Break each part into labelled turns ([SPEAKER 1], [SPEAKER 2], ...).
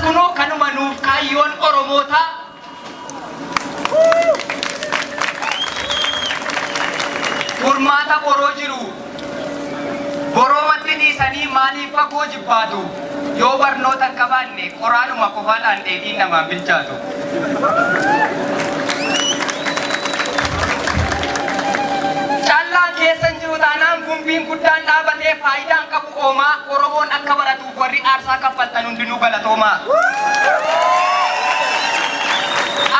[SPEAKER 1] Arras kunoo kanuma nuuf kaayyoon Oromootaa. Furmaata boroo jiru. Boroomatti dhiisanii maaliif fagoo jibbaatu? Yoo barnoota hin qabaanne qoraanuma qofaadhaan dheedhiin namaan bilchaatu. Callaan keessan jiru taanaan gumbiin guddaan dhaabatee faayidaan qabu oomaa. Oromoon akka baratuuf warri aarsaa kaffaltan hundinuu galatoomaa.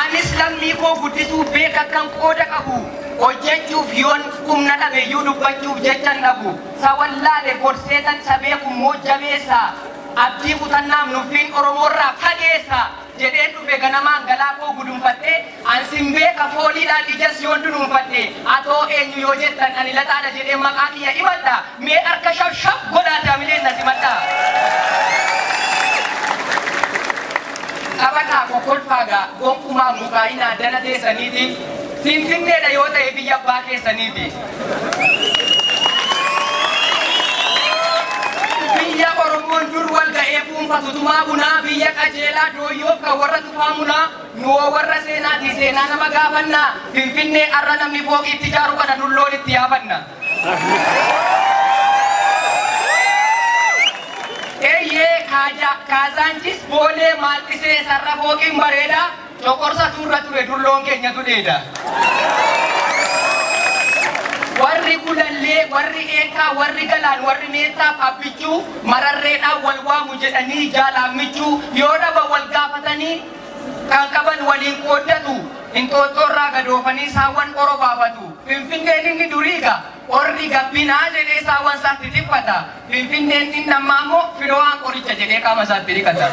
[SPEAKER 1] Anis lammii koo guddisuuf beeka akkan qooda qabu. Hojjechuuf yoon humna dhabeeyyuu dubbachuuf jechan dhabu. Sawallaale gorseetan sabeeku immoo jabeessa. Abdii kutannaaf nuffiin Oromoorraa fageessa. Jedheen dhufe ganamaan galaa koo gudunfadhee ansin beeka fooliidhaan ijas yoon dunuunfadhe. Atoo eenyu yoo jettan ani Lataadha jedhee maqaa kiyya himadha. Mee harka shaf shaf godhaate hamileen na simadha. Taphataa kokkolfaagaa gonkumaa mukaa'inaa dana teessaniiti. Finfinneedha yoo ta'e biyya abbaa keessaniiti. Biyya Oromoon dur wal ga'ee fuunfatu tumaa bunaa, biyya qajeelaa dooyyoof kan warra tufaa munaa, nuwoo warra seenaati seenaa nama gaafannaa. Finfinnee arra namni fooqiitti ijaaru kana dulloon itti yaafanna. Eeyyee, Kaazaanchis Boolee maalxisee sarara fooqiin bareedaa coqorsa turra ture dulloon keenya tuleedha. Warri Gulallee, warri Eekaa, warri Galaan, warri Meettaaf Abbichuu mararreedhaan wal waamu jedhanii jaalaan michuu yoo dhaba wal gaafatanii kan qaban waliin qooddatu. Inxooxxoorraa gadoofanii saawwan orobaafatu. Finfinneen inni duriiga orri gabbinaa jedhee saawwan isaatti xiffata. Finfinneen inni ammaa immoo filoowaan qoricha jedhee qaama isaatti dhiqata.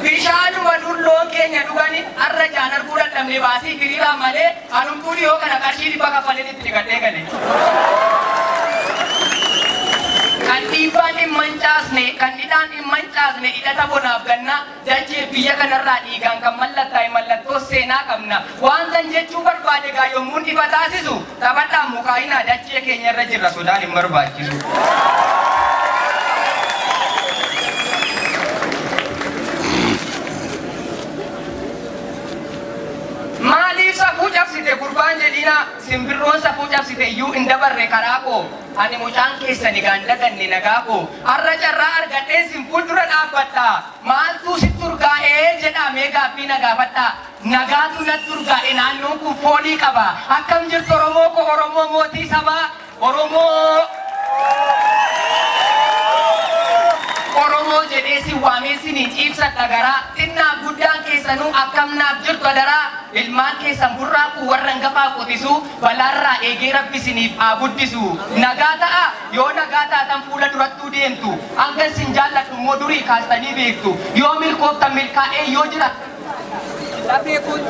[SPEAKER 1] Bishaanuma dulloon keenya dhugani har'a jaan arguu dadhabne baasii hiriiraan malee anumtuu dhiyoo kana qarshii 100 kaffaleen itti dhiqadhee gale. Kan dhiibbaan hin mancaasne, kan hidhaan hin mancaasne hidhata bonaaf ganna dachee biyya kanarraa dhiigaan kan mallattaa'e mallattoo seenaa qabna. Waan san jechuu barbaade gaa yommuun ifa taasisu taphadhaan mukaa'inaa dachee keenya irra jirra sodaan hin barbaachisu. Maaliif safuu cabsite gurbaan jedhina, simbirroon safuu cabsite iyyuu hin dabarre karaa koo. Ani mucaan keessani gaan daganne nagaa koo. Har'a carraa argadhee sin fuuldura dhaabbadha. Maaltu sitti urgaa'ee jedhaa mee gaaffii na gaafadha. Nagaatu natti urgaa'e, naannoon kun foolii qaba. Akkam jirtu Oromoo koo, Oromoo mootii sabaa, Oromoo Oromoo jedhee si waamee sinii ciibsadha garaa. Xinnaaf guddaan keessanuu akkam naaf jirtu adaraa. Ilmaan keessan burraaquu warra hangafaa qotisuu balaarraa eegee Rabbi siniif haa guddisu. Nagaa ta'a, yoo nagaa taatan fuula durattuu deemtu. Hanga isin jaalladhu immoo durii kaastanii beektu. Yoo milkooftan milkaa'ee yoo jira. Lafee kun.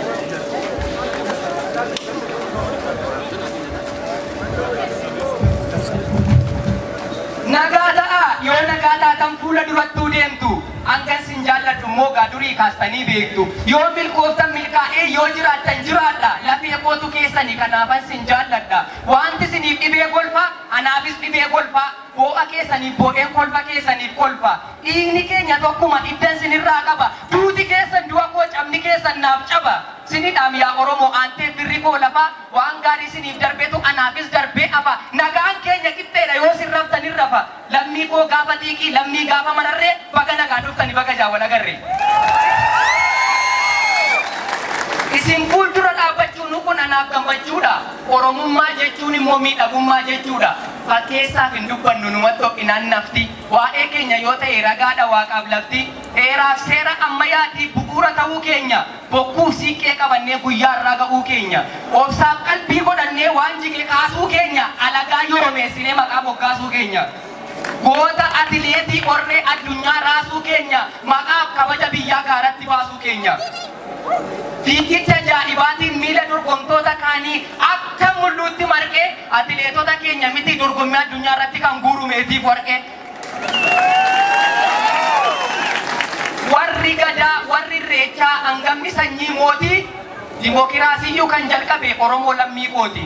[SPEAKER 1] Nagaa ta'a, yoo nagaa taatan fuula durattuu deemtu. Hanga isin jaalladhu immoo gaa durii kaastanii beektu. Yoo milkooftan milkaa'ee yoo jiraattan jiraadha. Lafee kootu keessanii kanaafan sin jaalladha. Wanti isiniif dhibee golfa anaafis dhibee golfa. Boo'a keessaniif boo'een kolfa keessaniif kolfa. Dhiigni keenya tokkuma iddan sinirraa qaba. Duuti keessan du'a koo, cabni keessan naaf caba. Sinidhaam yaa Oromoo aantee firri koo lafa. Waan gaarii siniif darbeetu anaafis darbee hafa. Nagaan keenya qixxeedha yoo sin raftan hin rafa. Lammii koo gaafa xiiqii, lammii gaafa mararree, baga nagaan dhuftani, baga jaawwan agarree. Isin fuuldura dhaabbachuun kun anaaf gammachuudha. Oromummaa jechuun immoo miidhagummaa jechuudha. Fakkeessaaf hin dubbannu numatti ho'inaan nafti. Waa'ee keenya yoo ta'e ragaadha waaqaaf lafti. Heeraaf seera ammayyaatii bu'uura ta'uu keenya. Bokkuuf siiqqee qabannee guyyaa irraa ga'uu keenya. Obsaaf qalbii godhannee waan jige kaasuu keenya. Alagaa yoromeessinee maqaa moggaasuu keenya. Goota atileetii qorree addunyaa raasuu keenya. Maqaaf kabaja biyyaa gaaratti baasuu keenya. Fiigicha ajaa'ibaatiin miila dorgomtoota kaanii akka mul'uutti marqee atileetota keenya miti dorgommii addunyaa irratti kan guuru meetiif warqee. Warri gadaa, warri irreechaa hangamni sanyii mootii dimookiraasiyyuu kan jalqabe Oromoo lammii kooti.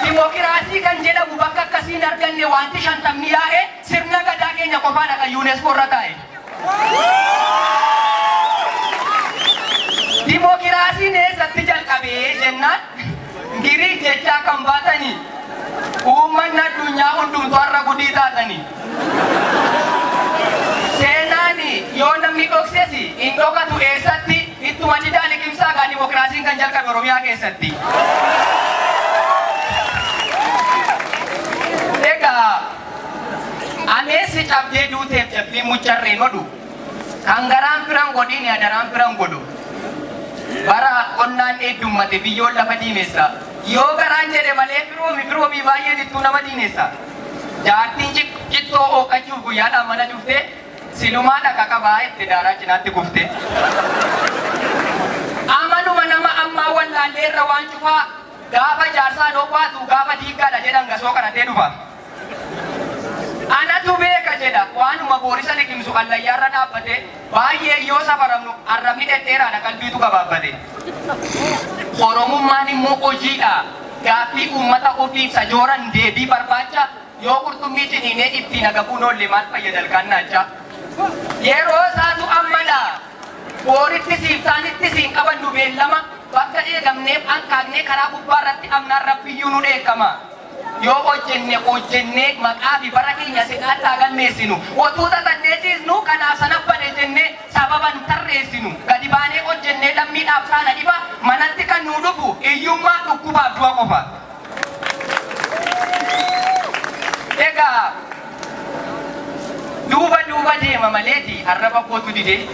[SPEAKER 1] Dimookiraasii kan jedhamu bakka akkasiin arganne wanti 50 yaa'e sirna gadaa keenya qofaadha kan UNESCO irra taa'e. Dimookiraasiin eessatti jalqabee jennaan Giriik jechaa kan baatanii uummanni addunyaa hundumtuu har'a gudii taatanii. Seenaan yoo namni dhokses hin dhokatu eessatti ittuma didaa liqimsaa gaa dimookiraasiin kan jalqabe Oromiyaa keessatti. Egaa ameessi cabdee duuteef jabbii muccarreen odhu kan garaan firan godhiin adaraan firan godhu. Bara qonnaan heddummaate biyyoon lafa diimessa. Yoo garaan jedhe malee firoomii baay'een ittuu nama diinessa. Jaartiin cittoo hooqachuuf guyyaadhaan mana cuftee silumaa dhaqa qabaa itti daaraa cinaatti kufte. Amaluma nama ammaa wallaallee irra waan cufaa gaafa jaarsaa dhoowwaatu gaafa diiggaadha jedhan gasoo qaratee dhufa. Anatu beeka jedha waanuma boorisa liqimsu allayyaarra dhaabbate baay'ee yoo safaramnu arrabni dhedheeraadha qalbiitu gabaabbate. Oromummaan immoo hojiidha. Gaaffii uummata ofiif sajooran deebii barbaacha yoo qurxummii ciniinee ittiin agabuun oolle maal fayyada ilkaan naacha. Yeroo isaatu ammadha. Booritti siif taanitti siin qabannu beellama bakka eegamneef hanqaaqnee karaa gubbaa irratti amnaan rabbiyyuu nu dheekkama. Yoo hojjenne maqaa fi bara keenya seenaatti haa galmeessinu. Otuu tatannee ciisnu kanaaf sana bane jennee sababan tarreessinu. Gadi baanee hojjennee lammiidhaaf taana dhiba manatti kan nuu dhufu hiyyummaa dhukkubaaf du'a qofa. Egaa duuba deema maleeti arraba kootu dide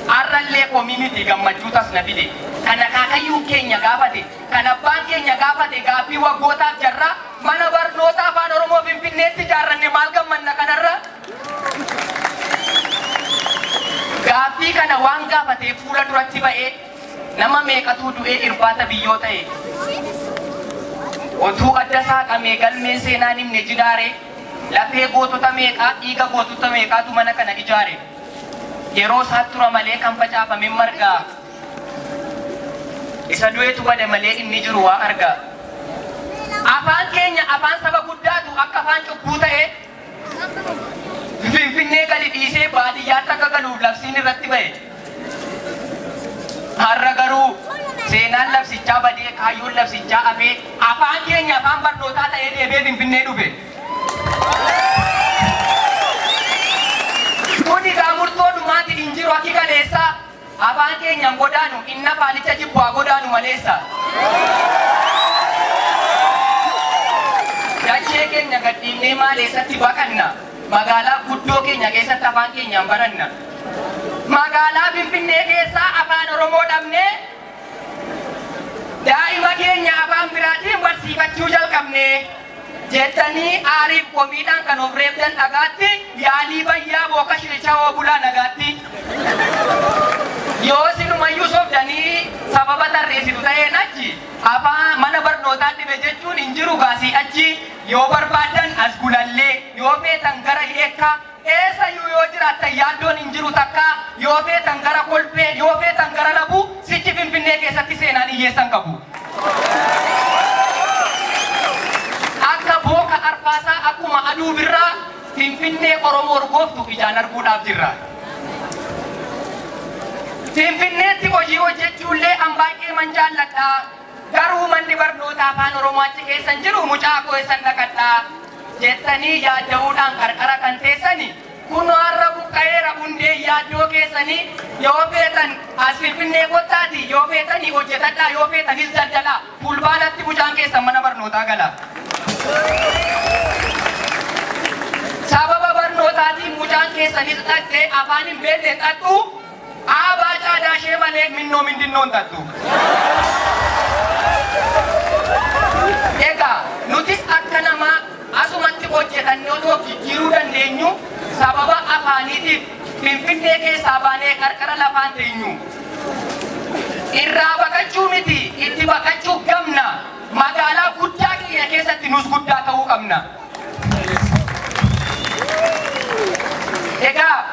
[SPEAKER 1] arrallee komii miti gammachuu tas na fide. Kan akaakayyuun keenya gaafate, kan abbaan keenya gaafate gaaffii waggootaaf jarraa mana barnoota afaan Oromoo Finfinneetti ijaarranne maal gammanna kanarra? Gaaffii kana waan gaafatee fuula duratti ba'ee nama meeqatu du'ee irbaata biyyoo ta'e. Otuu adda saaqamee galmeen seenaan himne jidaare lafee gootota meeqaa dhiiga gootota meeqaatu mana kana ijaare. Yeroo isaa tura malee kan facaafame margaa. Isa du'eetu bade malee inni jiru waa argaa. Afaan keenya afaan saba guddaatu akka afaan cubbuu ta'e Finfinnee gadi dhiisee baadiyyaatti akka galuuf labsiin irratti ba'e. Har'a garuu seenaan labsichaa badee kaayyoon labsichaa hafee afaan keenya afaan barnootaa ta'ee deebi'ee Finfinnee dhufe. Kun egaa murtoo dhumaati hin jiru akki kaleessaa afaan keenyaan godaanu inni afaanicha jibbu haa godaanu maleessa. Dachee keenya gadhiifnee maal eessatti baqanna? Magaalaa guddoo keenya keessatti afaan keenyaan baranna. Magaalaa Finfinnee keessaa afaan Oromoo dhabnee daa'ima keenya afaan biraatiin barsiifachuu jalqabne jettanii aariif komiidhaan kan of reebdan dhagaatti yaalii bayyaa booka shilchaa oobulaa nagaatti. Yoo sinumayyuu soofdanii sababa tarreessitu ta'een achi afaan mana barnootaa dhibe jechuun hin jiru gaasii achi yoo barbaadan as gulallee yoo feetan gara eekkaa eessayyuu yoo jiraattan yaaddoon hin jiru takka yoo feetan gara kolfee yoo feetan gara labuu sichi Finfinnee keessatti seenaan hiyyeessan qabu. Akka booka arfaasaa akkuma aduu birraa Finfinnee Oromoo urgooftu ijaan arguudhaaf jirra. Finfinneetti hojii hojjechuullee an baay'ee man jaalladha. Garuu manni barnoota afaan Oromoo achi keessa hin jiru mucaa koo eessan dhaqadha jettanii yaadda'uudhaan qarqara kan teessani kun har'a buqqa'eera hundee yaaddoo keessanii yoo feetan as Finfinnee kottaati yoo feetanii hojjetadhaa yoo feetanis daldalaa fulbaanatti mucaan keessan mana barnootaa gala. Sababa barnootaatiin mucaan keessanis dhaqxee afaan hin beekne dhaqxu aabaa caadaa ishee malee minnoo mindinnoon tattu. Egaa nutis akka namaa asumatti hojjetannee otoo jijjiiruu dandeenyu sababa afaaniitiif Finfinnee keessaa baanee qarqara lafaan teenyu. Irraa baqachuu miti itti baqachuu gamna. Magaalaa guddaa keenya keessatti nus guddaa ta'uu qabna. Egaa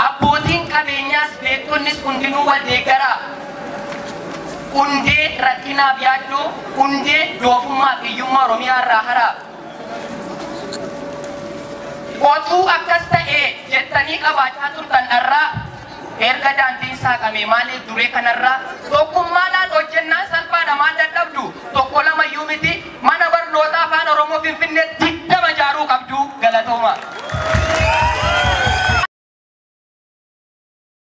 [SPEAKER 1] abbootiin qabeenyaas beektonnis hundinuu wal deeggaraa. Hundee rakkinaaf yaaddoo, hundee doofummaa fi hiyyummaa Oromiyaa irraa haraa. Otuu akkas ta'ee jettanii qabaachaa turtan irraa erga daandiin saaqame maaliif duree kanarraa tokkummaadhaan hojjenna.